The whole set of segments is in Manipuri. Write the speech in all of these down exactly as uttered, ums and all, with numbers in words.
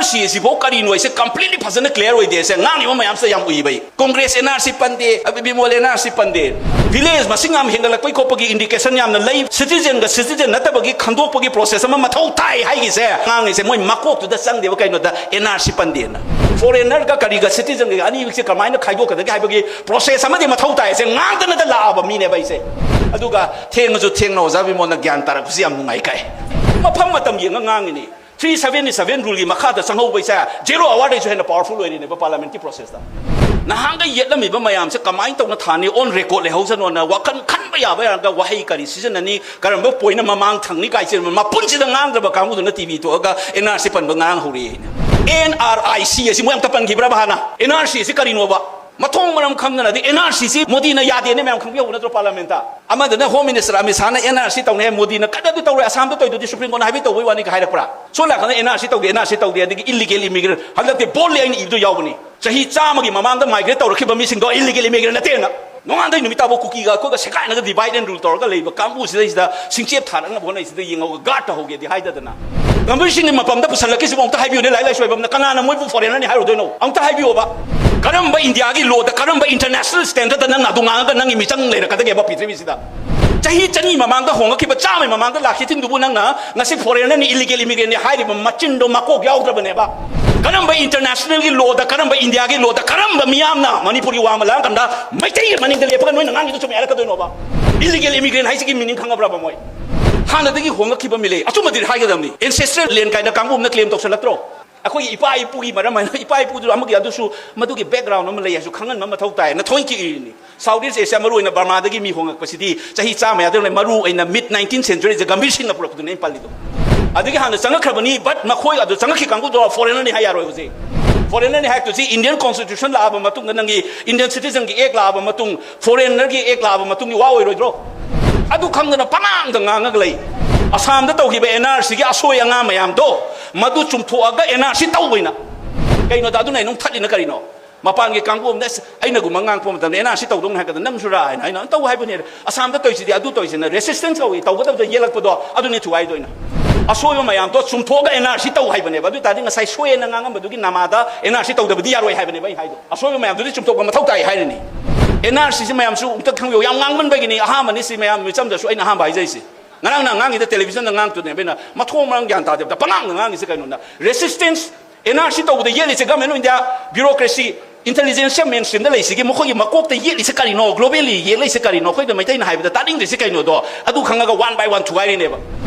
ꯁꯤ ꯑꯁꯤꯐꯥꯎ ꯀꯔꯤꯅꯣ ꯍꯥꯏꯁꯦ completely ꯐꯖꯅ clear ꯑꯣꯏꯗꯦ꯫ ꯁꯦ ꯉꯥꯡꯉꯤꯕ ꯃꯌꯥꯝꯁꯦ ꯌꯥꯝ ꯎꯏꯕ ꯑꯩ꯫ ꯀꯣꯡꯒ꯭ꯔꯦꯁ ꯑꯦꯟ ꯑꯥꯔ ꯁꯤ ꯄꯟꯗꯦ, ꯑꯕꯤꯃꯣꯜ ꯑꯦꯟ ꯑꯥꯔ ꯁꯤ ꯄꯟꯗꯦ꯫ ꯚꯤꯂꯦꯖ ꯃꯁꯤꯡ ꯌꯥꯝ ꯍꯦꯟꯒꯠꯂꯛꯄꯩ ꯈꯣꯠꯄꯒꯤ ꯏꯟꯗꯤꯀꯦꯁꯟ ꯌꯥꯝꯅ ꯂꯩ꯫ ꯁꯤꯇꯤꯖꯦꯟꯒ ꯁꯤꯇꯤꯖꯦꯟ ꯅꯠꯇꯕꯒꯤ ꯈꯟꯗꯣꯛꯄꯒꯤ ꯄ꯭ꯔꯣꯁꯦꯁ ꯑꯃ ꯃꯊꯧ ꯇꯥꯏ ꯍꯥꯏꯒꯤꯁꯦ ꯉꯥꯡꯉꯤꯁꯦ ꯃꯣꯏ ꯃꯀꯣꯛꯇꯨꯗ ꯆꯪꯗꯦꯕ꯫ ꯀꯩꯅꯣꯗ ꯑꯦꯟ ꯑꯥꯔ ꯁꯤ ꯄꯟꯗꯦꯅ꯫ ꯐꯣꯔꯦꯟꯅꯔꯒ ꯀꯔꯤꯒ ꯁꯤꯇꯤꯖꯦꯟꯒ ꯑꯅꯤꯁꯦ ꯀꯃꯥꯏꯅ ꯈꯥꯏꯗꯣꯛꯀꯗꯒꯦ ꯍꯥꯏꯕꯒꯤ ꯄ꯭ꯔꯣꯁꯦꯁ ꯑꯃꯗꯤ ꯃꯊꯧ ꯇꯥꯏꯁꯦ ꯉꯥꯡꯗꯅꯗ ꯂꯥꯛꯑꯕ ꯃꯤꯅꯦꯕ ꯑꯩꯁꯦ꯫ ꯑꯗꯨꯒ ꯊꯦꯡꯉꯁꯨ ꯊꯦꯡꯅ ꯑꯣꯖꯥ ꯕꯤꯃꯣꯜꯅ ꯒ꯭ꯌꯥꯟ ꯇꯥꯔꯛꯄꯁꯤ ꯌꯥꯝ ꯅꯨꯡꯉꯥꯏ ꯀꯥꯏ꯫ ꯃꯐꯝ ꯃꯇꯝ ꯌꯦꯡꯉ ꯉꯥꯡꯉꯤꯅꯤ꯫ ꯊ꯭ꯔꯤ ꯁꯚꯦꯟꯇꯤ ꯁꯚꯦꯟ ꯔꯨꯜꯒꯤ ꯃꯈꯥꯗ ꯆꯪꯍꯧꯕ ꯏꯁꯦ ꯖꯦꯔꯣ ꯑꯋꯥꯔꯗꯩꯁꯨ ꯍꯦꯟꯅ ꯄꯋꯥꯔꯐꯨꯜ ꯑꯣꯏꯔꯤꯅꯦꯕ ꯄꯥꯔꯂꯥꯃꯦꯟꯠꯀꯤ ꯄ꯭ꯔꯣꯁꯦꯁꯇ꯫ ꯅꯍꯥꯟꯒ ꯌꯦꯠꯂꯝꯃꯤꯕ ꯃꯌꯥꯝꯁꯦ ꯀꯃꯥꯏꯅ ꯇꯧꯅ ꯊꯥꯅꯤ, ꯑꯣꯟ ꯔꯦꯀꯣꯔꯗ ꯂꯩꯍꯧꯁꯅꯣꯅ ꯋꯥꯈꯜ ꯈꯟꯕ ꯌꯥꯕ ꯌꯥꯔꯒ ꯋꯥꯍꯩ ꯀꯔꯤ ꯁꯤꯖꯤꯟꯅꯅꯤ, ꯀꯔꯝꯕ ꯄꯣꯏꯟꯠꯅ ꯃꯃꯥꯡ ꯊꯪꯅꯤ ꯀꯥꯏꯁꯦ ꯃꯄꯨꯟꯁꯤꯗ ꯉꯥꯡꯗ꯭ꯔꯕ ꯀꯥꯡꯕꯨꯗꯨꯅ ꯇꯤ ꯚꯤ ꯊꯣꯛꯑꯒ ꯑꯦꯟ ꯑꯥꯔ ꯁꯤ ꯄꯟꯕ ꯉꯥꯡ ꯍꯧꯔꯛꯑꯦ꯫ ꯑꯦꯟ ꯑꯥꯔ ꯑꯥꯏ ꯁꯤ ꯑꯁꯤ ꯃꯣꯏ ꯑꯝꯇ ꯄꯟꯈꯤꯕ꯭ꯔꯕ ꯍꯥꯟꯅ? ꯑꯦꯟ ꯑꯥꯔ ꯁꯤ ꯑꯁꯤ ꯀꯔꯤꯅꯣꯕ? ꯃꯊꯣꯡ ꯃꯔꯝ ꯈꯪꯗꯅ, ꯑꯗꯩ ꯑꯦꯟ ꯑꯥꯔ ꯁꯤꯁꯤ ꯃꯣꯗꯤꯅ ꯌꯥꯗꯦꯅ ꯃꯌꯥꯝ ꯈꯪꯕꯤꯍꯧꯕ ꯅꯠꯇ꯭ꯔꯣ ꯄꯥꯔꯂꯥꯃꯦꯟꯠꯇ? ꯑꯃꯗꯨꯅ ꯍꯣꯝ ꯃꯤꯅꯤꯁꯇꯔ ꯑꯃꯤꯠ ꯁꯥꯍꯅ ꯑꯦꯟ ꯑꯥꯔ ꯁꯤ ꯇꯧꯅꯤ ꯍꯥꯏ, ꯃꯣꯗꯤꯅ ꯀꯟꯅ ꯑꯗꯨ ꯇꯧꯔꯣꯏ, ꯑꯁꯥꯝꯗ ꯇꯧꯏꯗꯨꯗꯤ ꯁꯨꯄ꯭ꯔꯤꯝ ꯀꯣꯔꯠꯅ ꯍꯥꯏꯕꯩ ꯇꯧꯕꯩ ꯋꯥꯅꯤ ꯀꯥꯏ ꯍꯥꯏꯔꯛꯄ꯭ꯔꯥ? ꯁꯣꯝ ꯅꯥꯀꯟꯗ ꯑꯦꯟ ꯑꯥꯔ ꯁꯤ ꯇꯧꯗꯦ, ꯑꯦꯟ ꯑꯥꯔ ꯁꯤ ꯇꯧꯗꯦ, ꯑꯗꯒꯤ ꯏꯜꯂꯤꯒꯦꯜ ꯏꯃꯤꯒ꯭ꯔꯦꯟꯠ ꯍꯟꯗꯛꯇꯤ ꯕꯣꯜꯗꯂꯤ ꯑꯩꯅ ꯏꯕꯗꯣ ꯌꯥꯎꯕꯅꯤ꯫ ꯆꯍꯤ ꯆꯥꯝꯃꯒꯤ ꯃꯃꯥꯡꯗ ꯃꯥꯏꯒ꯭ꯔꯦꯠ ꯇꯧꯔꯛꯈꯤꯕ ꯃꯤꯁꯤꯡꯗꯣ ꯏꯜꯂꯤꯒꯦꯜ ꯏꯃꯤꯒ꯭ꯔꯦꯟꯠ ꯅꯠꯇꯦꯅ꯫ ꯅꯣꯡꯉꯥꯟꯗꯩ ꯅꯨꯃꯤꯠ ꯇꯥꯕꯨ ꯀꯨꯀꯤꯒ ꯑꯩꯈꯣꯏꯒ ꯁꯦꯒꯥꯏꯅꯒ ꯗꯤꯚꯥꯏꯗ ꯑꯦꯟ ꯔꯨꯜ ꯇꯧꯔꯒ ꯂꯩꯕ ꯀꯥꯡꯕꯨꯁꯤꯗꯩꯁꯤꯗ ꯁꯤꯡꯆꯦꯞ ꯊꯥꯔꯛꯅꯕ ꯍꯣꯠꯅꯩꯁꯤꯗ ꯌꯦꯡꯍꯧꯒ ꯒꯥꯔꯗ ꯇꯧꯍꯧꯒꯦꯗꯤ ꯍꯥꯏꯗꯗꯅ꯫ ꯒꯝꯚꯤꯔ ꯁꯤꯡꯒꯤ ꯃꯄꯝꯗ ꯄꯨꯁꯜꯂꯛꯈꯤꯁꯤꯕꯨ ꯑꯝꯇ ꯍꯥꯏꯕꯤꯌꯨꯅꯦ, ꯂꯥꯏꯔꯤꯛ ꯂꯥꯏꯁꯨ ꯍꯩꯕ ꯑꯝꯅ ꯀꯅꯥꯅ ꯃꯣꯏꯕꯨ ꯐꯣꯔꯦꯅꯔꯅꯤ ꯍꯥꯏꯔꯨꯗꯣꯏꯅꯣ? ꯑꯝꯇ ꯍꯥꯏꯕꯤꯌꯣꯕ꯫ ꯀꯔꯝꯕ ꯏꯟꯗꯤꯌꯥꯒꯤ ꯂꯣꯗ, ꯀꯔꯝꯕ ꯏꯟꯇꯔꯅꯦꯁꯅꯦꯜ ꯁ꯭ꯇꯦꯟꯗꯔꯗ ꯅꯪꯅ ꯑꯗꯨ ꯉꯥꯡꯉꯒ ꯅꯪꯒꯤ ꯃꯤꯆꯪ ꯂꯩꯔꯛꯀꯗꯒꯦꯕ ꯄ꯭ꯔꯤꯊꯤꯕꯤꯁꯤꯗ? ꯆꯍꯤ ꯆꯅꯤ ꯃꯃꯥꯡꯗ ꯍꯣꯡꯉꯛꯈꯤꯕ ꯆꯥꯝꯃꯒꯤ ꯃꯃꯥꯡꯗ ꯂꯥꯛꯈꯤꯕꯁꯤꯡꯗꯨꯕꯨ ꯅꯪꯅ ꯉꯁꯤ ꯐꯣꯔꯦꯅꯔꯅꯤ, ꯏꯜꯂꯤꯒꯦꯜ ꯏꯃꯤꯒ꯭ꯔꯦꯟꯠꯅꯤ ꯍꯥꯏꯔꯤꯕ ꯃꯆꯤꯟꯗꯣ ꯃꯀꯣꯛ ꯌꯥꯎꯗ꯭ꯔꯕꯅꯦꯕ꯫ ꯀꯔꯝꯕ ꯏꯟꯇꯔꯅꯦꯁꯅꯦꯜꯒꯤ ꯂꯣꯗ, ꯀꯔꯝꯕ ꯏꯟꯗꯤꯌꯥꯒꯤ ꯂꯣꯗ, ꯀꯔꯝꯕ ꯃꯤꯌꯥꯝꯅ ꯃꯅꯤꯄꯨꯔꯒꯤ ꯋꯥ ꯑꯃ ꯂꯥꯡ ꯀꯥꯟꯗ ꯃꯩꯇꯩꯒꯤ ꯃꯅꯤꯡꯗ ꯂꯦꯞꯄꯒ ꯅꯣꯏꯅ ꯉꯥꯡꯉꯤꯗꯣ ꯆꯨꯝꯃꯦ ꯍꯥꯏꯔꯛꯀꯗꯣꯏꯅꯣꯕ? ꯏꯜꯂꯤꯒꯦꯜ ꯏꯃꯤꯒ꯭ꯔꯦꯟꯠ ꯍꯥꯏꯁꯤꯒꯤ ꯃꯤꯅꯤꯡ ꯈꯪꯉꯕ꯭ꯔꯕ ꯃꯣꯏ? ꯍꯥꯟꯅꯗꯒꯤ ꯍꯣꯡꯂꯛꯈꯤꯕ ꯃꯤꯂꯩ ꯑꯆꯨꯝꯕꯗꯤ ꯍꯥꯏꯒꯗꯕꯅꯤ꯫ ꯑꯦꯟꯁꯦꯁꯇ꯭ꯔꯦꯜ ꯂꯦꯟ ꯀꯥꯏꯅ ꯀꯥꯡꯕꯨ ꯑꯃꯅ ꯀ꯭ꯂꯦꯝ ꯇꯧꯁꯜꯂꯛꯇ꯭ꯔꯣ? ꯑꯩꯈꯣꯏꯒꯤ ꯏꯄꯥ ꯏꯄꯨꯒꯤ ꯃꯔꯝ ꯍꯥꯏꯅ, ꯏꯄꯥ ꯏꯄꯨꯗꯨ ꯑꯃꯒꯤ ꯑꯗꯨꯁꯨ ꯃꯗꯨꯒꯤ ꯕꯦꯛꯒ꯭ꯔꯥꯎꯟ ꯑꯃ ꯂꯩ ꯍꯥꯏꯁꯨ ꯈꯪꯍꯟꯕ ꯃꯊꯧ ꯇꯥꯏꯅ ꯊꯑꯣꯏꯀꯤ ꯏꯔꯤꯅꯤ꯫ ꯁꯥꯎꯠ ꯏꯁ ꯑꯦꯁꯤꯌꯥ, ꯃꯔꯨ ꯑꯣꯏꯅ ꯕꯔꯃꯥꯗꯒꯤ ꯃꯤ ꯍꯣꯡꯂꯛꯄꯁꯤꯗꯤ ꯆꯍꯤ ꯆꯥꯝꯃ ꯌꯥꯗꯧꯔꯦ, ꯃꯔꯨ ꯑꯣꯏꯅ ꯃꯤꯗ ꯅꯥꯏꯟꯇꯤꯟ ꯁꯦꯟꯆꯨꯔꯤꯁꯦ ꯒꯝꯚꯤꯔ ꯁꯤꯡꯅ ꯄꯨꯔꯛꯄꯗꯨꯅꯦ ꯑꯩꯅ ꯄꯜꯂꯤꯗꯣ꯫ ꯑꯗꯒꯤ ꯍꯥꯟꯅ ꯆꯪꯉꯛꯈ꯭ꯔꯕꯅꯤ, ꯕꯠ ꯃꯈꯣꯏ ꯑꯗꯨ ꯆꯪꯉꯛꯈꯤ ꯀꯥꯡꯕꯨꯗꯣ ꯐꯣꯔꯦꯅꯔꯅꯤ ꯍꯥꯏ ꯌꯥꯔꯣꯏ ꯍꯧꯖꯤꯛ꯫ ꯐꯣꯔꯦꯅꯔꯅꯤ ꯍꯥꯏꯔꯛꯇꯣꯏꯁꯤ ꯏꯟꯗꯤꯌꯟ ꯀꯣꯟꯁꯇꯤꯇ꯭ꯌꯨꯁꯟ ꯂꯥꯛꯑꯕ ꯃꯇꯨꯡꯗ, ꯅꯪꯒꯤ ꯏꯟꯗꯤꯌꯟ ꯁꯤꯇꯤꯖꯟꯒꯤ ꯑꯦꯛ ꯂꯥꯛꯑꯕ ꯃꯇꯨꯡ, ꯐꯣꯔꯦꯅꯔꯒꯤ ꯑꯦꯛ ꯂꯥꯛꯑꯕ ꯃꯇꯨꯡꯒꯤ ꯋꯥ ꯑꯣꯏꯔꯣꯏꯗ꯭ꯔꯣ? ꯑꯗꯨ ꯈꯪꯗꯅ ꯄꯉꯥꯡꯗ ꯉꯥꯡꯉꯒ ꯂꯩ꯫ ꯑꯁꯥꯝꯗ ꯇꯧꯈꯤꯕ ꯑꯦꯟ ꯑꯥꯔ ꯁꯤꯒꯤ ꯑꯁꯣꯏ ꯑꯉꯥꯝ ꯃꯌꯥꯝꯗꯣ ꯃꯗꯨ ꯆꯨꯝꯊꯣꯛꯑꯒ ꯑꯦꯟ ꯑꯥꯔ ꯁꯤ ꯇꯧꯕꯩꯅ ꯀꯩꯅꯣꯗ ꯑꯗꯨꯅ ꯑꯩ ꯑꯗꯨꯝ ꯊꯠꯂꯤꯅ ꯀꯔꯤꯅꯣ? ꯃꯄꯥꯟꯒꯤ ꯀꯥꯡꯕꯨ ꯑꯃꯅ ꯑꯁ ꯑꯩꯅꯒꯨꯝꯕ ꯉꯥꯡꯄ ꯃꯇꯝꯗ ꯑꯦꯟ ꯑꯥꯔ ꯁꯤ ꯇꯧꯗꯧꯅꯤ ꯍꯥꯏꯔꯒꯗ ꯅꯪꯁꯨꯔꯥ ꯍꯥꯏꯅ ꯑꯩꯅ ꯇꯧ ꯍꯥꯏꯕꯅꯦ꯫ ꯑꯁꯥꯝꯗ ꯇꯧꯔꯤꯁꯤꯗꯤ ꯑꯗꯨ ꯇꯧꯔꯤꯁꯤꯅ ꯔꯦꯁꯤꯁꯇꯦꯟꯁ ꯀꯧꯏ, ꯇꯧꯒꯗꯕꯗ ꯌꯦꯜꯂꯛꯄꯗꯣ ꯑꯗꯨꯅꯤ ꯊꯨꯒꯥꯏꯗꯣꯏꯅ꯫ ꯑꯁꯣꯏꯕ ꯃꯌꯥꯝꯗꯣ ꯆꯨꯝꯊꯣꯛꯑꯒ ꯑꯦꯟ ꯑꯥꯔ ꯁꯤ ꯇꯧ ꯍꯥꯏꯕꯅꯦꯕ꯫ ꯑꯗꯨ ꯑꯣꯏ ꯇꯥꯔꯗꯤ ꯉꯁꯥꯏ ꯁꯣꯏꯑꯦꯅ ꯉꯥꯡꯉꯝꯕꯗꯨꯒꯤ ꯅꯃꯥꯗ ꯑꯦꯟ ꯑꯥꯔ ꯁꯤ ꯇꯧꯗꯕꯗꯤ ꯌꯥꯔꯣꯏ ꯍꯥꯏꯕꯅꯦꯕ ꯑꯩ ꯍꯥꯏꯗꯣ꯫ ꯑꯁꯣꯏꯕ ꯃꯌꯥꯝꯗꯨꯗꯤ ꯆꯨꯝꯊꯣꯛꯄ ꯃꯊꯧ ꯇꯥꯏ ꯍꯥꯏꯔꯤꯅꯤ꯫ ꯑꯦꯟ ꯑꯥꯔ ꯁꯤꯁꯦ ꯃꯌꯥꯝꯁꯨ ꯑꯃꯨꯛꯇ ꯈꯪꯕꯤꯌꯨ, ꯌꯥꯝ ꯉꯥꯡꯃꯟꯕꯒꯤ ꯑꯍꯥꯟꯕꯅꯤ ꯁꯤ ꯃꯌꯥꯝ ꯃꯤꯆꯝꯗꯁꯨ ꯑꯩꯅ ꯑꯍꯥꯟꯕ ꯍꯥꯏꯖꯩꯁꯦ꯫ ꯉꯔꯥꯡ ꯅꯍꯥꯟ ꯉꯥꯡꯉꯤꯗ ꯇꯦꯂꯤꯚꯤꯖꯟꯗ ꯉꯥꯡꯉꯛꯇꯨꯅꯦꯕ ꯑꯩꯅ, ꯃꯊꯣꯡ ꯃꯔꯝ ꯒ꯭ꯌꯥꯟ ꯇꯥꯗꯦꯕ ꯄꯉꯥꯡꯗ ꯉꯥꯡꯉꯤꯁꯦ ꯀꯩꯅꯣꯅ꯫ ꯔꯦꯁꯤꯁꯇꯦꯟꯁ ꯑꯦꯟ ꯑꯥꯔ ꯁꯤ ꯇꯧꯕꯗ ꯌꯦꯠꯂꯤꯁꯦ ꯒꯃꯦꯟ ꯑꯣꯐ ꯏꯟꯗꯤꯌꯥ, ꯕ꯭ꯌꯨꯔꯣꯀ꯭ꯔꯦꯁꯤ, ꯏꯟꯇꯦꯂꯤꯖꯦꯟꯁꯤꯌꯥ ꯃꯦꯟ ꯁ꯭ꯇ꯭ꯔꯤꯝꯗ ꯂꯩꯁꯤꯒꯤ ꯃꯈꯣꯏꯒꯤ ꯃꯀꯣꯛꯇ ꯌꯦꯠꯂꯤꯁꯦ ꯀꯔꯤꯅꯣ, ꯒ꯭ꯂꯣꯕꯦꯜꯂꯤ ꯌꯦꯠꯂꯤꯁꯦ ꯀꯔꯤꯅꯣ, ꯑꯩꯈꯣꯏꯗ ꯃꯩꯇꯩꯅ ꯍꯥꯏꯕꯗ ꯇꯥꯅꯤꯡꯗ꯭ꯔꯤꯁꯦ ꯀꯩꯅꯣꯗꯣ ꯑꯗꯨ ꯈꯪꯉꯒ ꯋꯥꯟ ꯕꯥꯏ ꯋꯥꯟ ꯊꯨꯒꯥꯏꯔꯤꯅꯦꯕ꯫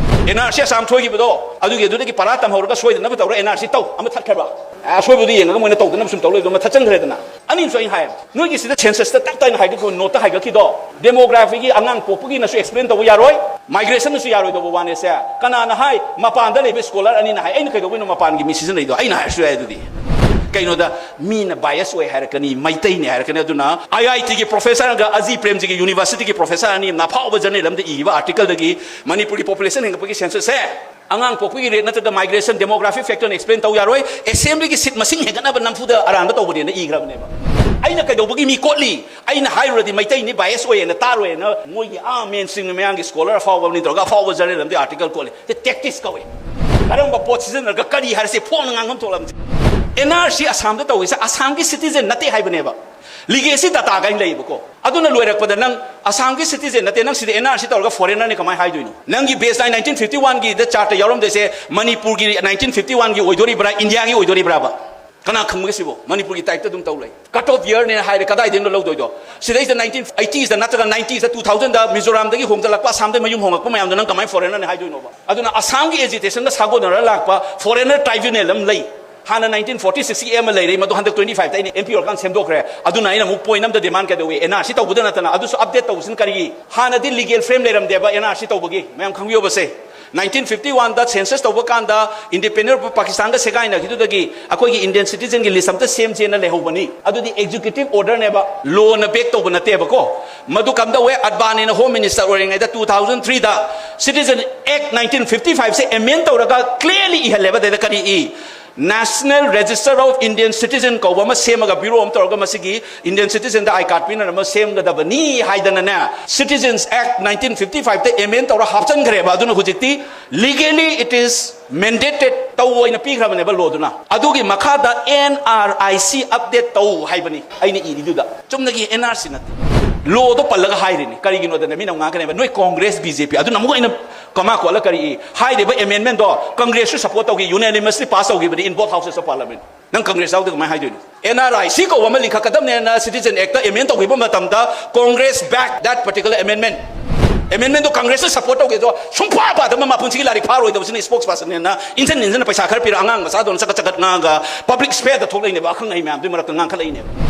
ꯑꯦꯟ ꯑꯥꯔ ꯁꯤ ꯑꯁꯥꯝ ꯊꯣꯏꯈꯤꯕꯗꯣ ꯑꯗꯨꯒꯤ ꯑꯗꯨꯗꯒꯤ ꯄꯔꯥ ꯇꯝꯍꯧꯔꯒ ꯁꯣꯏꯗꯅꯕ ꯇꯧꯔ ꯑꯦꯟ ꯑꯥꯔ ꯁꯤ ꯇꯧ ꯑꯃ ꯊꯠꯈ꯭ꯔꯕ꯫ ꯑꯁꯣꯏꯕꯗꯨ ꯌꯦꯡꯉꯒ ꯃꯣꯏꯅ ꯇꯧꯗꯅꯕ ꯁꯨꯝ ꯇꯧ ꯂꯩꯕꯗꯣ ꯑꯃ ꯊꯠꯆꯟꯈ꯭ꯔꯦꯗꯅ꯫ ꯑꯅꯤꯁꯨ ꯑꯩꯅ ꯍꯥꯏ, ꯅꯣꯏꯒꯤ ꯁꯤꯗ ꯁꯦꯟꯁꯁꯇ ꯇꯞ ꯇꯥꯏꯅ ꯍꯥꯏꯒꯠꯈꯤꯕ ꯅꯣꯠꯇ ꯍꯥꯏꯒꯠꯈꯤꯗꯣ ꯗꯦꯃꯣꯒ꯭ꯔꯥꯐꯤꯒꯤ ꯑꯉꯥꯡ ꯄꯣꯛꯄꯒꯤꯅꯁꯨ ꯑꯦꯛꯁꯄ꯭ꯂꯦꯟ ꯇꯧꯕ ꯌꯥꯔꯣꯏ, ꯃꯥꯏꯒ꯭ꯔꯦꯁꯟꯅꯁꯨ ꯌꯥꯔꯣꯏꯗꯧꯕ ꯋꯥꯅꯦꯁꯦ꯫ ꯀꯅꯥꯅ ꯍꯥꯏ? ꯃꯄꯥꯟꯗ ꯂꯩꯕ ꯁ꯭ꯀꯣꯂꯔ ꯑꯅꯤꯅ ꯍꯥꯏ꯫ ꯑꯩꯅ ꯀꯩꯗꯧꯕꯩꯅꯣ ꯃꯄꯥꯟꯒꯤ ꯃꯤ ꯁꯤꯖꯤꯟꯅꯩꯗꯣ? ꯑꯩꯅ ꯍꯥꯏꯔꯁꯨ ꯌꯥꯏ ꯑꯗꯨꯗꯤ꯫ ꯀꯩꯅꯣꯗ ꯃꯤꯅ ꯕꯥꯏꯑꯁ ꯑꯣꯏ ꯍꯥꯏꯔꯛꯀꯅꯤ, ꯃꯩꯇꯩꯅꯦ ꯍꯥꯏꯔꯛꯀꯅꯤ꯫ ꯑꯗꯨꯅ ꯑꯥꯏ ꯑꯥꯏ ꯇꯤꯒꯤ ꯄ꯭ꯔꯣꯐꯦꯁꯔꯒ ꯑꯖꯤ ꯄ꯭ꯔꯦꯝꯖꯤꯒꯤ ꯌꯨꯅꯤꯚꯔꯁꯤꯇꯤꯒꯤ ꯄ꯭ꯔꯣꯐꯦꯁꯔ ꯑꯅꯤ ꯑꯃꯅ ꯑꯐꯥꯎꯕ ꯖꯔꯅꯦꯜ ꯑꯃꯗ ꯏꯈꯤꯕ ꯑꯥꯔꯇꯤꯀꯜꯗꯒꯤ ꯃꯅꯤꯄꯨꯔꯒꯤ ꯄꯣꯄꯨꯂꯦꯁꯟ ꯍꯦꯟꯒꯠꯄꯒꯤ ꯁꯦꯟꯁꯁꯁꯦ ꯑꯉꯥꯡ ꯄꯣꯛꯄꯒꯤ ꯔꯦꯠ ꯅꯠꯇ꯭ꯔꯒ ꯃꯥꯏꯒ꯭ꯔꯦꯁꯟ, ꯗꯦꯃꯣꯒ꯭ꯔꯥꯐꯤꯛ ꯐꯦꯛꯇꯔꯅ ꯑꯦꯛꯁꯄ꯭ꯂꯦꯟ ꯇꯧ ꯌꯥꯔꯣꯏ, ꯑꯦꯁꯦꯝꯕ꯭ꯂꯤꯒꯤ ꯁꯤꯠ ꯃꯁꯤꯡ ꯍꯦꯟꯒꯠꯅꯕ ꯅꯝꯐꯨꯗ ꯑꯔꯥꯟꯕ ꯇꯧꯕꯅꯦꯅ ꯏꯈ꯭ꯔꯕꯅꯦꯕ꯫ ꯑꯩꯅ ꯀꯩꯗꯧꯕꯒꯤ ꯃꯤ ꯀꯣꯠꯂꯤ? ꯑꯩꯅ ꯍꯥꯏꯔꯨꯔꯗꯤ ꯃꯩꯇꯩꯅꯤ, ꯕꯥꯏꯑꯁ ꯑꯣꯏꯌꯦꯅ ꯇꯥꯔꯣꯏꯅ ꯃꯣꯏꯒꯤ ꯑꯥ ꯃꯦꯟ ꯁ꯭ꯇ꯭ꯔꯤꯝꯒꯤ ꯃꯌꯥꯝꯒꯤ ꯁ꯭ꯀꯣꯂꯔ ꯑꯐꯥꯎꯕ ꯑꯃꯅꯤ ꯇꯧꯔꯒ ꯑꯐꯥꯎꯕ ꯖꯔꯅꯦꯜ ꯑꯃꯗꯤ ꯑꯥꯔꯇꯤꯀꯜ ꯀꯣꯠꯂꯤ꯫ ꯁꯤ ꯇꯦꯛꯇꯤꯛꯁ ꯀꯧꯏ꯫ ꯀꯔꯝꯕ ꯄꯣꯠ ꯁꯤꯖꯤꯟꯅꯔꯒ ꯀꯔꯤ ꯍꯥꯏꯔꯁꯤ ꯐꯣꯡꯅ ꯉꯥꯡꯐꯝ ꯊꯣꯛꯂꯝꯁꯤ꯫ ꯑꯦꯟ ꯑꯥꯔ ꯁꯤ ꯑꯁꯥꯝꯗ ꯇꯧꯔꯤꯁꯦ ꯑꯁꯥꯝꯒꯤ ꯁꯤꯇꯤꯖꯦꯟ ꯅꯠꯇꯦ ꯍꯥꯏꯕꯅꯦꯕ꯫ ꯂꯤꯒꯦꯁꯤ ꯗꯇꯥ ꯀꯥꯏꯅ ꯂꯩꯌꯦꯕꯀꯣ꯫ ꯑꯗꯨꯅ ꯂꯣꯏꯔꯛꯄꯗ ꯅꯪ ꯑꯁꯥꯝꯒꯤ ꯁꯤꯇꯤꯖꯦꯟ ꯅꯠꯇꯦ, ꯅꯪ ꯁꯤꯗ ꯑꯦꯟ ꯑꯥꯔ ꯁꯤ ꯇꯧꯔꯒ ꯐꯣꯔꯦꯅꯔꯅꯤ ꯀꯃꯥꯏꯅ ꯍꯥꯏꯗꯣꯏꯅꯣ? ꯅꯪꯒꯤ ꯕꯦꯁ ꯂꯥꯏꯟ ꯅꯥꯏꯟꯇꯤꯟ ꯐꯤꯐꯇꯤ ꯋꯥꯟꯒꯤꯗ ꯆꯥꯔꯠꯇ ꯌꯥꯎꯔꯝꯗꯣꯏꯁꯦ ꯃꯅꯤꯄꯨꯔꯒꯤ ꯅꯥꯏꯟꯇꯤꯟ ꯐꯤꯐꯇꯤ ꯋꯥꯟꯒꯤ ꯑꯣꯏꯗꯣꯔꯤꯕ꯭ꯔꯥ, ꯏꯟꯗꯤꯌꯥꯒꯤ ꯑꯣꯏꯗꯣꯔꯤꯕ꯭ꯔꯥꯕ? ꯀꯅꯥ ꯈꯪꯕꯒꯦ ꯁꯤꯕꯣ? ꯃꯅꯤꯄꯨꯔꯒꯤ ꯇꯥꯏꯞꯇ ꯑꯗꯨꯝ ꯇꯧ ꯂꯩ꯫ ꯀꯠ ꯑꯣꯐ ꯌꯔꯅꯦꯅ ꯍꯥꯏꯔꯦ, ꯀꯗꯥꯏꯗꯩꯅꯣ ꯂꯧꯗꯣꯏꯗꯣ? ꯁꯤꯗꯩꯁꯤꯗ ꯅꯥꯏꯟꯇꯤꯟ ꯑꯩꯇꯤꯁꯇ ꯅꯠꯇ꯭ꯔꯒ ꯅꯥꯏꯟꯇꯤꯁꯇ, ꯇꯨ ꯊꯥꯎꯖꯟꯗ ꯃꯤꯖꯣꯔꯥꯝꯗꯒꯤ ꯍꯣꯡꯖꯜꯂꯛꯄ, ꯑꯁꯥꯝꯗꯒꯤ ꯃꯌꯨꯝ ꯍꯣꯡꯂꯛꯄ ꯃꯌꯥꯝꯗꯣ ꯅꯪ ꯀꯃꯥꯏꯅ ꯐꯣꯔꯦꯅꯔꯅꯤ ꯍꯥꯏꯗꯣꯏꯅꯣꯕ? ꯑꯗꯨꯅ ꯑꯁꯥꯝꯒꯤ ꯑꯦꯖꯤꯇꯦꯁꯟꯒ ꯁꯥꯒꯣꯟꯅꯔ ꯂꯥꯛꯄ ꯐꯣꯔꯦꯅꯔ ꯇ꯭ꯔꯥꯏꯕ꯭ꯌꯨꯅꯦꯜ ꯑꯃ ꯂꯩ꯫ ꯍꯥꯟꯅ ꯅꯥꯏꯟꯇꯤꯟ ꯐꯣꯔꯇꯤ ꯁꯤꯛꯁꯀꯤ ꯑꯃ ꯂꯩꯔꯦ, ꯃꯗꯨ ꯍꯟꯗꯛ ꯇ꯭ꯋꯦꯟꯇꯤ ꯐꯥꯏꯚꯇ ꯑꯩꯅ ꯑꯦꯝ ꯄꯤ ꯑꯣꯏꯔꯀꯥꯟꯗ ꯁꯦꯝꯗꯣꯛꯈ꯭ꯔꯦ꯫ ꯑꯗꯨꯅ ꯑꯩꯅ ꯑꯃꯨꯛ ꯄꯣꯏꯟ ꯑꯃꯗ ꯗꯤꯃꯥꯟ ꯀꯩꯗꯧꯏ? ꯑꯦꯟ ꯑꯥꯔ ꯁꯤ ꯇꯧꯕꯗ ꯅꯠꯇꯅ ꯑꯗꯨꯁꯨ ꯑꯞꯗꯦꯠ ꯇꯧꯕꯁꯤꯅ ꯀꯔꯤꯒꯤ? ꯍꯥꯟꯅꯗꯤ ꯂꯤꯒꯦꯜ ꯐ꯭ꯔꯦꯝ ꯂꯩꯔꯝꯗꯦꯕ ꯑꯦꯟ ꯑꯥꯔ ꯁꯤ ꯇꯧꯕꯒꯤ, ꯃꯌꯥꯝ ꯈꯪꯕꯤꯌꯣꯕꯁꯦ꯫ ꯅꯥꯏꯟꯇꯤꯟ ꯐꯤꯐꯇꯤ ꯋꯥꯟꯗ ꯁꯦꯟꯁꯁ ꯇꯧꯕ ꯀꯥꯟꯗ ꯏꯟꯗꯤꯄꯦꯟꯗꯦꯟ ꯑꯣꯐ ꯄꯥꯀꯤꯁꯇꯥꯟꯒ ꯁꯦꯒꯥꯏꯅꯈꯤꯗꯨꯗꯒꯤ ꯑꯩꯈꯣꯏꯒꯤ ꯏꯟꯗꯤꯌꯟ ꯁꯤꯇꯤꯖꯦꯟꯒꯤ ꯂꯤꯁ ꯑꯝꯇ ꯁꯦꯝꯁꯦꯅ ꯂꯩꯍꯧꯕꯅꯤ꯫ ꯑꯗꯨꯗꯤ ꯑꯦꯛꯖꯤꯀ꯭ꯌꯨꯇꯤꯚ ꯑꯣꯔꯗꯔꯅꯦꯕ, ꯂꯣꯅ ꯕꯦꯛ ꯇꯧꯕ ꯅꯠꯇꯦꯕꯀꯣ꯫ ꯃꯗꯨ ꯀꯝꯗꯧꯋꯦ? ꯑꯠꯕꯥꯅꯤꯅ ꯍꯣꯝ ꯃꯤꯅꯤꯁꯇꯔ ꯑꯣꯏꯔꯤꯉꯩꯗ ꯇꯨ ꯊꯥꯎꯖꯟ ꯊ꯭ꯔꯤꯗ ꯁꯤꯇꯤꯖꯦꯟ ꯑꯦꯛ ꯅꯥꯏꯟꯇꯤꯟ ꯐꯤꯐꯇꯤ ꯐꯥꯏꯚꯁꯦ ꯑꯦꯃꯦꯟ ꯇꯧꯔꯒ ꯀ꯭ꯂꯤꯌꯔꯂꯤ ꯏꯍꯜꯂꯦꯕ꯫ ꯑꯗꯩꯗ ꯀꯔꯤ E? National Register of Indian Citizen ꯀꯧꯕ ꯑꯃ ꯁꯦꯝꯃꯒ, ꯕ꯭ꯌꯨꯔꯣ ꯑꯃ ꯇꯧꯔꯒ, ꯃꯁꯤꯒꯤ Indian citizenꯗ I card ꯄꯤꯅꯅꯕ ꯁꯦꯝꯒꯗꯕꯅꯤ ꯍꯥꯏꯗꯅꯅꯦ, Citizens Act nineteen fifty fiveꯇ amend ꯇꯧꯔ ꯍꯥꯞꯆꯤꯟꯈ꯭ꯔꯦꯕ꯫ ꯑꯗꯨꯅ ꯍꯧꯖꯤꯛꯇꯤ legally it is mandated, ꯇꯧ ꯑꯣꯏꯅ ꯄꯤꯈ꯭ꯔꯕꯅꯦꯕ ꯂꯣꯗꯨꯅ꯫ ꯑꯗꯨꯒꯤ ꯃꯈꯥꯗ N R I C update ꯇꯧ ꯍꯥꯏꯕꯅꯤ ꯑꯩꯅ ꯏꯔꯤꯗꯨꯗ꯫ ꯆꯨꯝꯅꯒꯤ N R C ꯅꯠꯇꯦ꯫ ꯂꯣꯗꯣ ꯄꯜꯂꯒ ꯍꯥꯏꯔꯤꯅꯤ꯫ ꯀꯔꯤꯒꯤꯅꯣꯗꯅ ꯃꯤꯅ ꯑꯃꯨꯛ ꯉꯥꯡꯀꯅꯦꯕ, "ꯅꯣꯏ ꯀꯣꯡꯒ꯭ꯔꯦꯁ, B J P", ꯑꯗꯨꯅ ꯑꯃꯨꯛ ꯑꯩꯅ ꯀꯃꯥ ꯀꯣꯠꯂ ꯀꯔꯤ ꯏ? ꯍꯥꯏꯔꯤꯕ amendmentꯗꯣ ꯀꯪꯒ꯭ꯔꯦꯁꯁꯨ support ꯇꯧꯈꯤ, unanimously pass ꯇꯧꯈꯤꯕꯅꯤ in both houses of parliament꯫ ꯅꯪ ꯀꯪꯒ꯭ꯔꯦꯁ ꯌꯥꯎꯗꯦ ꯀꯃꯥꯏꯅ ꯍꯥꯏꯗꯣꯏꯅꯣ? N R I C ꯀꯧꯕ ꯑꯃ ꯂꯤꯡꯈꯠꯀꯗꯕꯅꯦꯅ Citizen Actꯇ amend ꯇꯧꯈꯤꯕ ꯃꯇꯝꯗ Congress back that particular amendment꯫ Amendmentꯗꯣ ꯀꯪꯒ꯭ꯔꯦꯁꯅ support ꯇꯧꯈꯤꯗꯣ ꯁꯨꯡꯄꯥ ꯄꯥꯗꯕ, ꯃꯄꯨꯟꯁꯤꯒꯤ ꯂꯥꯏꯔꯤꯛ ꯐꯥꯔꯣꯏꯗꯕꯁꯤꯅ spokespersonꯅꯦꯅ ꯏꯟꯁꯤꯟ ꯏꯟꯁꯤꯟꯅ ꯄꯩꯁꯥ ꯈꯔ ꯄꯤꯔ ꯑꯉꯥꯡ ꯃꯆꯥꯗꯧꯅ ꯆꯀꯠ ꯆꯀꯠ ꯉꯥꯡꯉꯒ public spareꯗ ꯊꯣꯛꯂꯛꯏꯅꯦꯕ, ꯑꯈꯪ ꯑꯍꯩ ꯃꯌꯥꯝꯗꯨꯒꯤ ꯃꯔꯛꯇ ꯉꯥꯡꯈꯠꯂꯛꯏꯅꯦꯕ꯫